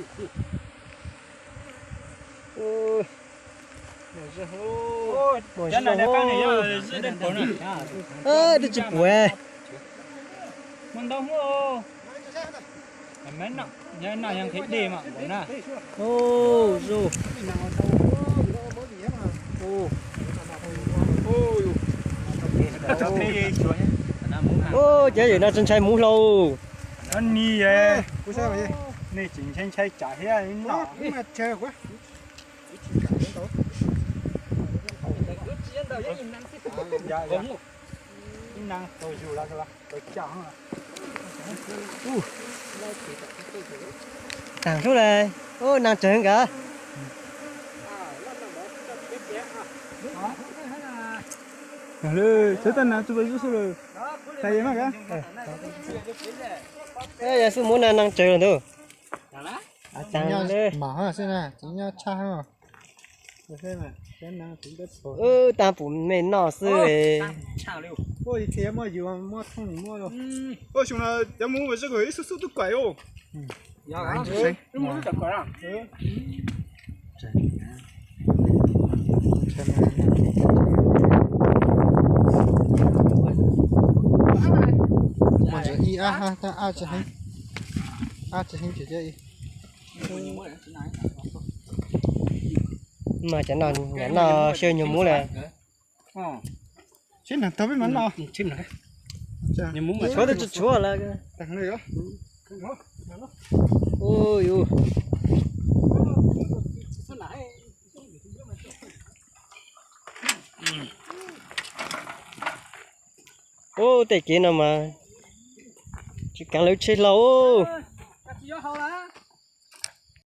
Twb tsis pum. Cov yawm no tsis ntshai muv hlo. Nej tsis ntshai ntshai tsam thiab no. Taag sub le, u, naag tsawg nkawd. Yog xwb muab naag tsawg los ntag. Taag le, taag pum me noj xwb. Muaj ntsis ib ab, ab tsis heev, ab tsis heev ces cia ib. Mas cov no, cov no xyaw nyuag muv lawm. Sib nrog tau peb mam noj. Tshuav twb tsis tshuav lawm. Ub, tej kev no mas tsis kaav lawv tsheb hlau.